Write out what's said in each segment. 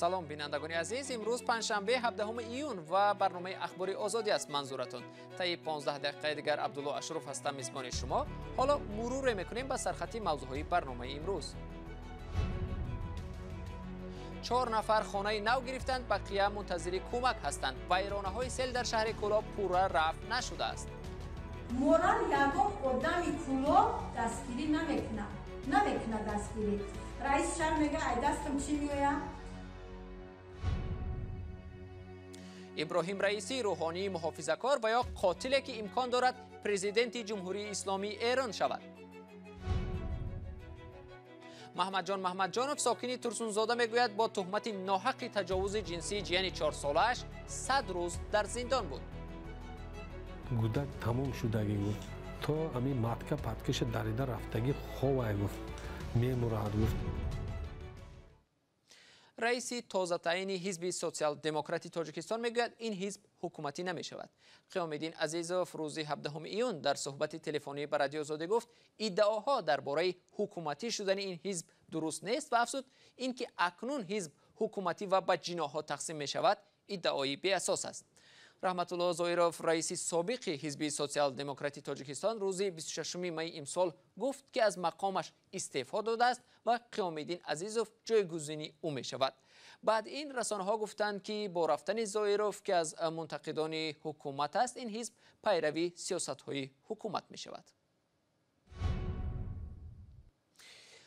Салом, бинандагони азиз. Имрӯз панҷшанбе, 17 июн ва барномаи Ахбори Озодӣ аст манзуратон. Таи 15 дақиқаи дигар Абдулло Ашуров ҳастам мизбони шумо. Ҳоло муруре мекунем ба сархати мавзӯъҳои барномаи имрӯз. 4 нафар хонаи нав гирифтанд, бақия мунтазири кӯмак ҳастанд. Вайронаҳои сел дар шаҳри Кӯлоб пурра рафт нашудааст. Морал ягон одами Кӯлоб дастгирӣ намекунад. Намекунад дастгирӣ. Раис шаҳр мега, ай дастам чӣ меояд? Иброҳим Раисӣ, рӯҳонии муҳофизакор ва ё қотиле ки имкон дорад президенти Ҷумҳурии Исломии Эрон шавад. Маҳмадҷон Маҳмадҷонов, сокини Турсунзода, мегӯяд бо туҳмати ноҳаққи таҷовузи ҷинсии ҷияни 4-солааш 100 рӯз дар зиндон буд. Гудак тамом шудагӣ гуфт, то ҳамин матка паткаша дарида рафтагӣ ховай гуфт, мемурад гуфт. Раиси тозатаъини ҳизби Социал-демократи Тоҷикистон мегӯяд, ин ҳизб ҳукуматӣ намешавад. Қиёмиддин Азизов рӯзи 17 июн дар суҳбати телефонӣ ба Радио Озодӣ гуфт, иддаоҳо дар бораи ҳукуматӣ шудани ин ҳизб дуруст нест ва афзуд, ин ки акнун ҳизб ҳукуматӣ ва ба ҷиноҳҳо тақсим мешавад, иддаои беасос аст. Раҳматулло Зоиров, раиси собиқи ҳизби Социал-демократи Тоҷикистон, рӯзи 26 майи имсол гуфт, ки аз мақомаш истеъфо додааст ва Қиёмиддин Азизов ҷойгузини ӯ мешавад. Баъд ин расонаҳо гуфтанд, ки бо рафтани Зоиров, ки аз мунтақидони ҳукумат аст, ин ҳизб пайрави сиёсатҳои ҳукумат мешавад.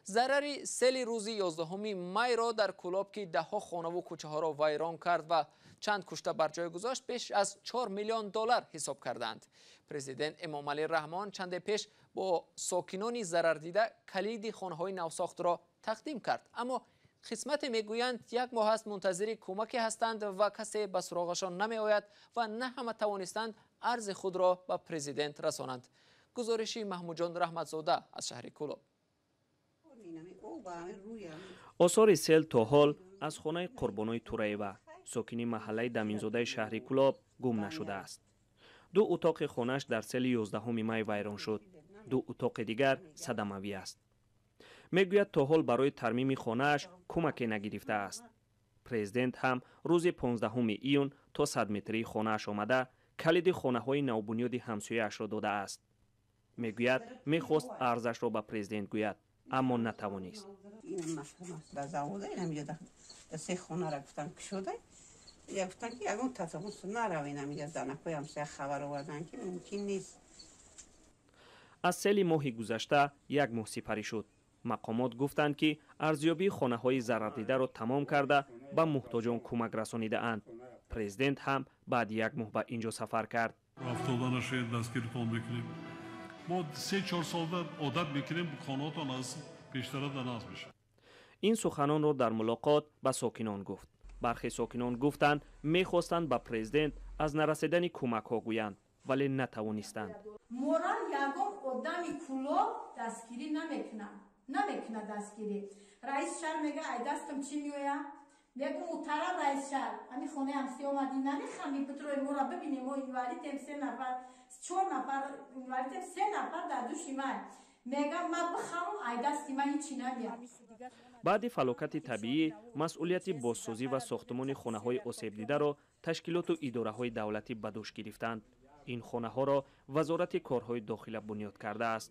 Зарари сели рӯзи 11 майро дар Кӯлоб, ки даҳҳо хонаву кӯчаҳоро вайрон кард ва чанд кушта бар ҷой гузошт, беш аз 4 миллион доллар ҳисоб карданд. Президент Эмомалӣ Раҳмон чанде пеш бо сокинони зарардида калиди хонаҳои навсохтро тақдим кард. Аммо қисмате мегӯянд, як моҳ аст мунтазири кӯмаке ҳастанд ва касе ба суроғашон намеояд ва на ҳама тавонистанд арзи худро ба президент расонанд. Гузориши Маҳмудҷон Раҳматзода аз шаҳри Кӯлоб. Осори сел то ҳол аз хонаи Қурбонои Тураева, сокини маҳаллаи Даминзодаи шаҳри Кӯлоб, гум нашудааст. 2 утоқи хонааш дар сели 11 май вайрон шуд. 2 утоқи дигар садамавӣ аст. Мегӯяд, то ҳол барои тармими хонааш кӯмаке нагирифтааст. Президент ҳам рӯзи 15 июн то 100 метрии хонааш омада, калиди хонаҳои навбунёди ҳамсояашро додааст. Мегӯяд, мехост арзашро ба президент гӯяд, аммо натавонист. Се хонара гуфтан кушода, я гуфтан, ки ягон татабус наравен, амиҷа занакҳои ҳамсоя хабар овардан, ки мумкин нест. Аз сели моҳи гузашта як моҳ сипарӣ шуд. Мақомот гуфтанд, ки арзёбии хонаҳои зарардидаро тамом карда, ба муҳтоҷон кӯмак расонидаанд. Президент ҳам баъди як моҳ ба ин ҷо сафар кард. Рафтода нашавед, дастгиритон мекунем. Мо 3-4 солда одат мекунем, хонаотон аз пештара даназ мешавад. Ин суханонро дар мулоқот ба сокинон гуфт. Бархе сокинон гуфтанд, мехостанд ба президент аз нарасидани кӯмакҳо гӯянд, вале натавонистанд. Морал ягон одами Кӯлоб дастгирӣ намекунад. Намекунад дастгирӣ. Раис шаҳр мега, ай дастам чӣ меояд? Мегӯ, муҳтарам раис шаҳр, ҳамин хонаи ҳамсоя омадӣ, намехами путрои моро бибинем, мо инвалидем, 3 нафар, 4 нафар инвалидем, 3 нафар дар души ман. Мегам, ма бихамам, ай дасти ман ҳичи намеяд. Баъди фалокати табиӣ масъулияти бозсозӣ ва сохтмони хонаҳои осебдидаро ташкилоту идораҳои давлатӣ ба дӯш гирифтанд. Ин хонаҳоро Вазорати корҳои дохила бунёд кардааст.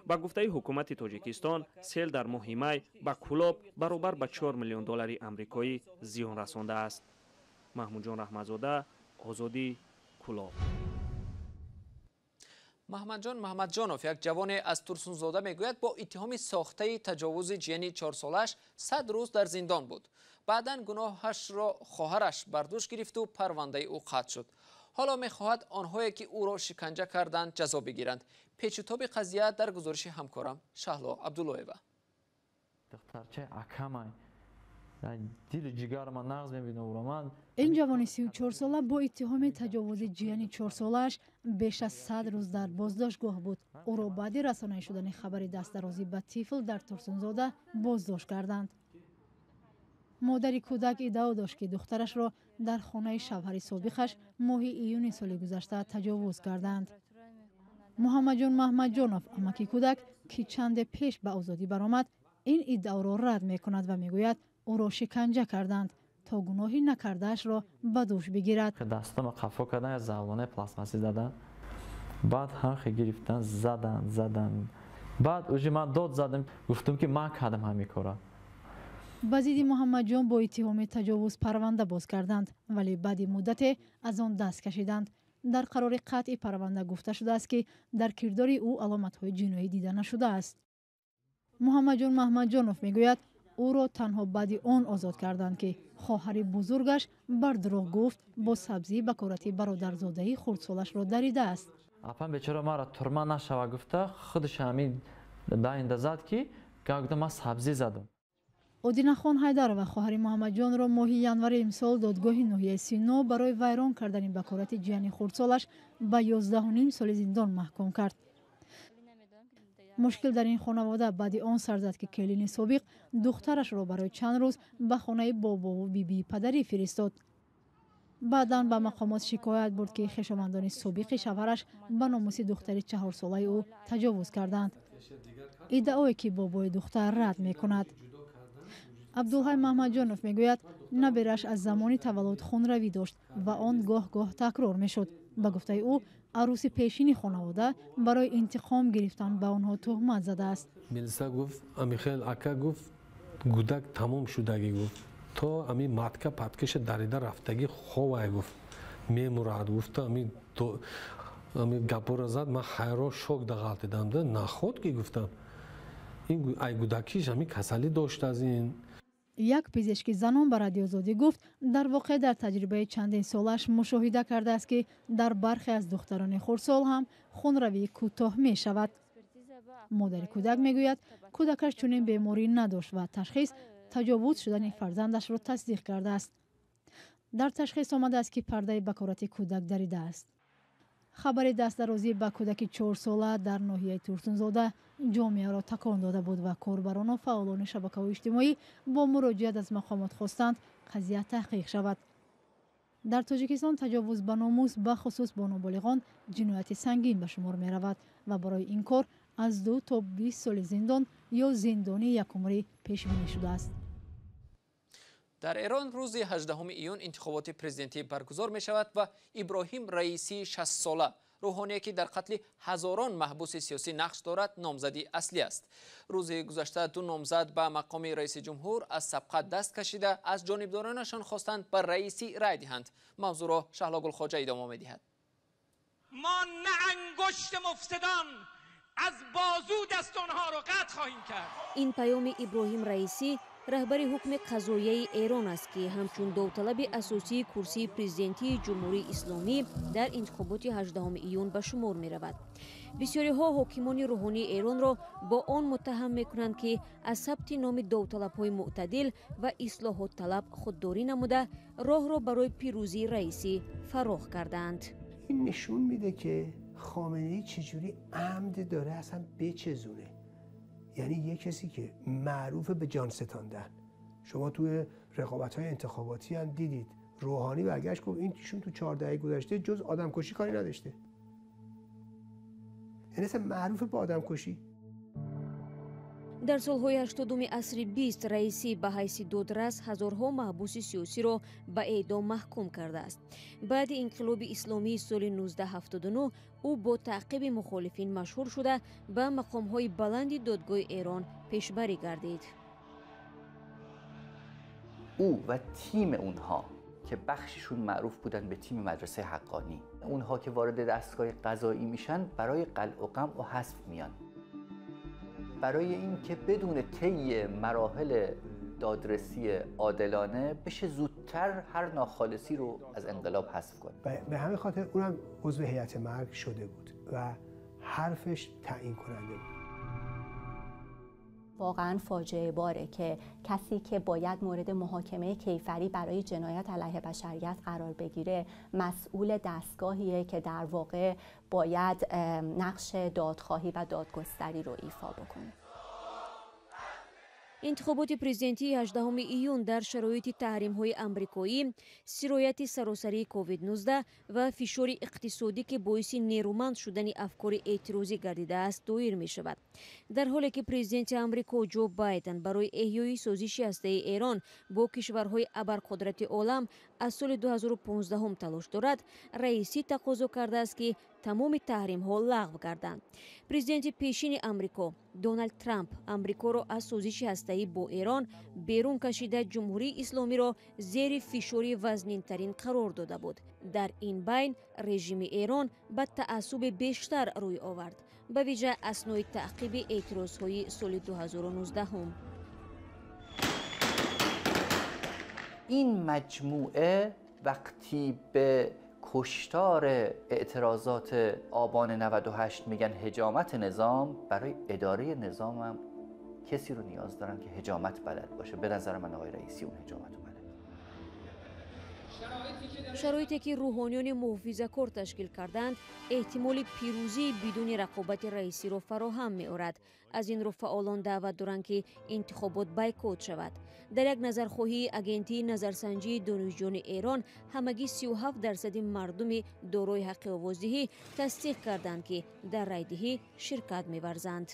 Ба гуфтаи ҳукумати Тоҷикистон, сел дар моҳи май ба Кӯлоб баробар ба 4 миллион доллари амрикоӣ зиён расондааст. Маҳмудҷон Раҳматзода, Озодӣ, Кӯлоб. Маҳмадҷон Маҳмадҷонов, як ҷавоне аз Турсунзода, мегӯяд, бо иттиҳоми сохтаи таҷовузи ҷияни 4-солааш 100 рӯз дар зиндон буд. Баъдан гуноҳашро хоҳараш бар дӯш гирифту парвандаи ӯ қатъ шуд. Ҳоло мехоҳад онҳое, ки ӯро шиканҷа карданд, ҷазо бигиранд. Печутоби қазия дар гузориши ҳамкорам Шаҳло Абдуллоева. Духтарчаи акамай дилу ҷигарма нағз мебинам. Ин ҷавони 34-сола бо иттиҳоми таҷовузи ҷияни 4-солааш беш аз 100 рӯз дар боздоштгоҳ буд. Ӯро баъди расонаӣ шудани хабари дастдарозӣ ба тифл дар Турсунзода боздошт карданд. Модари кӯдак иддао дошт, ки духтарашро дар хонаи шавҳари собиқаш моҳи июни соли гузашта таҷовуз карданд. Муҳаммадҷон Маҳмадҷонов, амаки кӯдак, ки чанде пеш ба озодӣ баромад, ин иддаоро рад мекунад ва мегӯяд, ӯро шиканҷа карданд. То гуноҳи накардаашро ба дӯш бигирад. Дастама қафо кардан, я завлонаи пластмассӣ задан, баъд ҳамхе гирифтан, задан, задан. Баъд уже ман дод задам, гуфтам, ки ман кардам ҳамин кора. Ба зидди Муҳаммадҷон бо иттиҳоми таҷовуз парванда боз карданд, вале баъди муддате аз он даст кашиданд. Дар қарори қатъи парванда гуфта шудааст, ки дар кирдори ӯ аломатҳои ҷиноӣ дида нашудааст. Муҳаммадҷон Маҳмадҷонов мегӯяд, ӯро танҳо баъди он озод карданд, ки хоҳари бузургаш бар дурӯғ гуфт, бо сабзӣ бакорати бародарзодаи хурдсолашро даридааст. Апам бечора маро турма нашава гуфта, худаш ҳамин даинда зад, ки гуфта, ман сабзӣ задам. Одинахон Ҳайдарова, хоҳари Муҳаммадҷонро, моҳи январи имсол додгоҳи ноҳияи Сино барои вайрон кардани бакорати ҷияни хурдсолаш ба 11,5 соли зиндон маҳкум кард. Мушкил дар ин хонавода баъди он сар зад, ки келини собиқ духтарашро барои чанд рӯз ба хонаи бобову бибии падарӣ фиристод. Баъдан ба мақомот шикоят бурд, ки хешовандони собиқи шавҳараш ба номуси духтари 4-солаи ӯ таҷовуз карданд, иддаое ки бобои духтар рад мекунад. Абдулҳай Маҳмадҷонов мегӯяд, набераш аз замони таваллуд хунравӣ дошт ва он гоҳ-гоҳ такрор мешуд. Ба гуфтаи ӯ, арӯси пешини хонавода барои интиқом гирифтан ба онҳо туҳмат задааст. Милиса гуфт, амихел ака гуфт, гудак тамом шудагӣ гуфт, то ами матка паткаша дарида рафтагӣ ховай гуфт, мемурад гуфта, ами гапора зад. Ман хайрон, шок дағалтидам да, наход ки гуфтам, ин ай гудакиш ами касалӣ дошт аз ин. Як пизишки занон ба Радиозодӣ гуфт, дар воқеъ дар таҷрибаи чандин солаш мушоҳида кардааст, ки дар бархе аз духтарони хурдсол ҳам хунравии кӯтоҳ мешавад. Модари кӯдак мегӯяд, кӯдакаш чунин беморӣ надошт ва ташхис таҷовуз шудани фарзандашро тасдиқ кардааст. Дар ташхис омадааст, ки пардаи бакорати кӯдак даридааст. Хабари дастдарозӣ ба кӯдаки 4-сола дар ноҳияи Турсунзода ҷомеаро такон дода буд ва корбарону фаъолони шабакаҳои иҷтимоӣ бо муроҷиат аз мақомот хостанд, қазия таҳқиқ шавад. Дар Тоҷикистон таҷовуз ба номус, бахусус бо ноболиғон, ҷинояти сангин ба шумор меравад ва барои ин кор аз 2 то 20 соли зиндон ё зиндони якумрӣ пешбинӣ шудааст. Дар Эрон рӯзи 18 июн интихоботи президентӣ баргузор мешавад ва Иброҳим Раисии 60-сола, рӯҳоние ки дар қатли ҳазорон маҳбуси сиёсӣ нақш дорад, номзади аслӣ аст. Рӯзи гузашта ду номзад ба мақоми раиси ҷумҳур аз сабқат даст кашида, аз ҷонибдоронашон хостанд, ба Раисӣ рай диҳанд. Мавзӯъро Шаҳлогулхоҷа идома медиҳад. Мо на ангушт муфсидон аз бозу даст онҳоро қатъ хоҳем кард. Ин паёми Иброҳим Раисӣ, раҳбари ҳукми қазоияи Эрон аст, ки ҳамчун довталаби асосии курсии президентии Ҷумҳурии Исломӣ дар интихоботи 18 июн ба шумор меравад. Бисёриҳо ҳокимони рӯҳонии Эронро бо он муттаҳам мекунанд, ки аз сабти номи довталабҳои мӯътадил ва ислоҳотталаб худдорӣ намуда, роҳро барои пирӯзии Раисӣ фарох кардаанд. Ин нишон میده که خامنه‌ای چجوری عمد داره اصلا بچزونه. یعنی یه کسی که معروف به جان ستاندن، شما توی رقابت های انتخاباتی هم دیدید، روحانی برگشت گفت این ایشون تو 4 دهه گذشته جز آدمکشی کاری نداشته. یعنی اصلا معروف به آدمکشی. Дар солҳои 80-уми асри бист Раисӣ ба ҳайси додрас ҳазорҳо маҳбуси сиёсиро ба эъдом маҳкум кардааст. Баъди инқилоби исломии соли 1979 ӯ бо таъқиби мухолифин машҳур шуда, ба мақомҳои баланди додгоҳи Эрон пешбарӣ гардид. او و تیم اونها که بخشیشون معروف بودن به تیم مدرسه حقانی، اونها که وارد دستگاه قضایی میشن، برای قلع و قمع و حذف میان، برای اینکه بدون طی مراحل دادرسی عادلانه بشه زودتر هر ناخالصی رو از انقلاب حذف کنه. به همین خاطر اونم عضو هیئت مرگ شده بود و حرفش تعیین کننده بود. واقعا فاجعه باره که کسی که باید مورد محاکمه کیفری برای جنایت علیه بشریت قرار بگیره، مسئول دستگاهیه که در واقع باید نقش دادخواهی و دادگستری رو ایفا بکنه. Интихоботи президентии 18 июн дар шароити таҳримҳои амрикоӣ, сирояти саросарии COVID-19 ва фишори иқтисодӣ, ки боиси нерӯманд шудани афкори эътирозӣ гардидааст, доир мешавад. Дар ҳоле ки президенти Амрико Ҷо Байден барои эҳёи созиши ҳастаи Эрон бо кишварҳои абарқудрати олам аз соли 2015 талош дорад, Раисӣ тақозо кардааст, ки тамоми таҳримҳо лағв гарданд. Президенти пешини Амрико Доналд Трамп Амрикоро аз созиши ҳастаӣ бо Эрон берун кашида, Ҷумҳурии Исломиро зери фишори вазнинтарин қарор дода буд. Дар ин байн режими Эрон ба таассуби бештар рӯй овард, ба вижа аснои таъқиби эътирозҳои соли 2019. این مجموعه وقتی به کشتار اعتراضات آبان 98 میگن حجامت نظام، برای اداره نظام هم کسی رو نیاز دارن که حجامت بلد باشه. به نظر من آقای رئیسی اون حجامت رو بلد. Шароите ки рӯҳониёни муҳофизакор ташкил карданд, эҳтимоли пирӯзии бидуни рақобати Раисиро фароҳам меорад. Аз ин рӯ фаъолон даъват доранд, ки интихобот бойкот шавад. Дар як назархоҳии агентии назарсанҷии донишҷӯёни Эрон ҳамагӣ 37% мардуми дорои ҳаққи овоздиҳӣ тасдиқ карданд, ки дар райдиҳӣ ширкат меварзанд.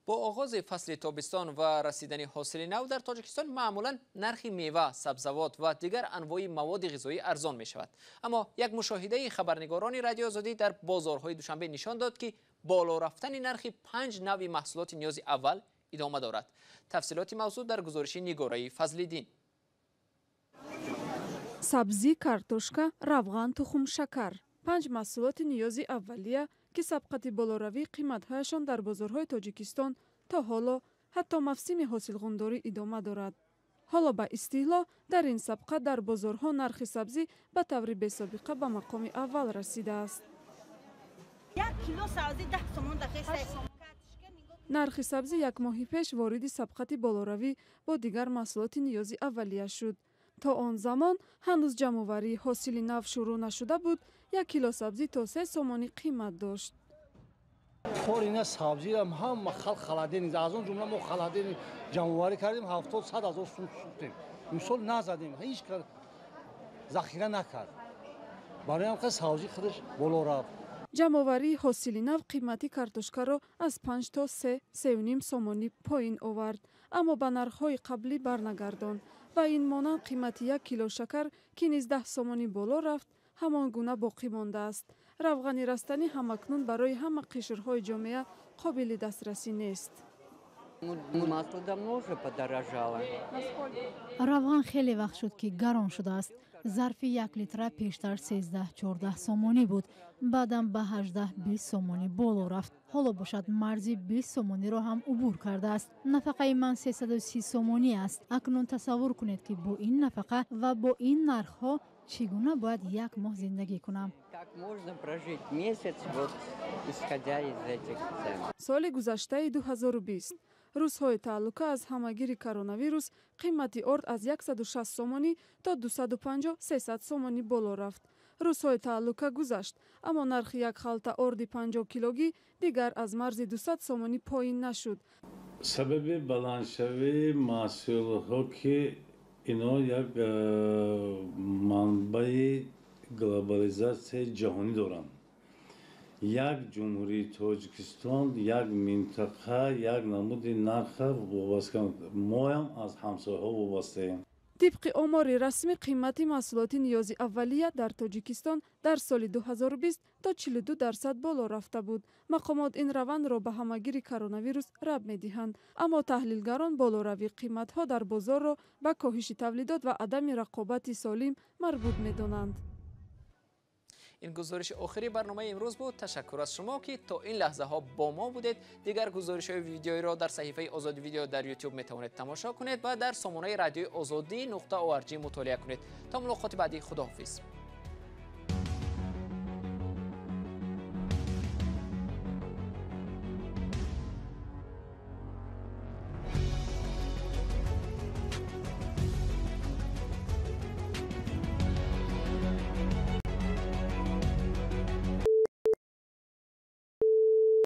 Бо оғози фасли тобистон ва расидани ҳосили нав дар Тоҷикистон маъмулан нархи мева, сабзавот ва дигар анвои маводи ғизоӣ арзон мешавад. Аммо як мушоҳидаи хабарнигорони Радиои Озодӣ дар бозорҳои Душанбе нишон дод, ки боло рафтани нархи 5 навъи маҳсулоти ниёзи аввал идома дорад. Тафсилоти мавзӯъ дар гузориши Нигораи Фазлиддин. Сабзӣ, картошка, равған, тухм, шакар. 5 маҳсулоти ниёзи аввалия, ки сабқати болоравии қиматҳояшон дар бозорҳои Тоҷикистон то ҳоло, ҳатто мавсими ҳосилғундорӣ идома дорад. Ҳоло ба истилоҳ дар ин сабқа дар бозорҳо нархи сабзӣ ба таври бесобиқа ба мақоми аввал расидааст. Нархи сабзӣ як моҳи пеш вориди сабқати болоравӣ бо дигар маҳсулоти ниёзи аввалия шуд. То он замон ҳанӯз ҷамъоварии ҳосили нав шурӯъ нашуда буд, 1 кило сабзӣ то 3 сомонӣ қимат дошт. Кор ина сабзиам ҳама халқ халадени, аз он ҷумла мо халадени ҷамъоварӣ кардем, 70-100 ҳазор сум сӯхтем. Имсол назадем, ҳеҷ кар захира накард. Барои ҳам сабзӣ худаш боло рафт. Ҷамъоварии ҳосили нав қимати картошкаро аз 5 то 3-3,5 сомонӣ поин овард, аммо ба нархҳои қаблӣ барнагардонд. Ба ин монанд қимати 1 кило шакар, ки низ 10 сомонӣ боло рафт, ҳамон гуна боқӣ мондааст. Равғани растанӣ ҳамакнун барои ҳама қишрҳои ҷомеа қобили дастрасӣ нест. Равған хеле вақт шуд, ки гарон шудааст. Зарфи 1 литра пештар 13-14 сомонӣ буд, баъдан ба 18-20 сомонӣ боло рафт. Ҳоло бошад марзи 20 сомониро ҳам убур кардааст. Нафақаи ман 330 сомонӣ аст. Акнун тасаввур кунед, ки бо ин нафақа ва бо ин нархҳо чӣ гуна бояд як моҳ зиндагӣ кунам. Соли гузаштаи 2020 рӯзҳои тааллука аз ҳамагири коронавирус қимати орд аз 160 сомонӣ то 250-300 сомонӣ боло рафт. Рӯзҳои тааллука гузашт, аммо нархи як халта орди 50 килогӣ дигар аз марзи 200 сомонӣ поин нашуд. Сабаби баландшавии маҳсулотҳо, ки ино як манбаи глобализатсияи ҷаҳонӣ доранд. Як Ҷумҳурии Тоҷикистон, як минтақа, як намуди нарха вобаста, моям аз ҳамсояҳо вобастаем. Тибқи омори расмӣ, қимати маҳсулоти ниёзи аввалия дар Тоҷикистон дар соли 2020 то 42% боло рафта буд. Мақомот ин равандро ба ҳамагири коронавирус рабт медиҳанд, аммо таҳлилгарон болоравии қиматҳо дар бозорро ба коҳиши тавлидот ва адами рақобати солим марбут медонанд. Ин гузориши охири барномаи имрӯз буд. Ташаккур аз шумо, ки то ин лаҳзаҳо бо мо будед. Дигар гузоришҳои видеоиро дар саҳифаи Озодӣ видео дар YouTube метавонед тамошо кунед ва дар сомонаи радиои озодӣ.org мутолиа кунед. То мулоқоти баъдӣ, худоҳофиз.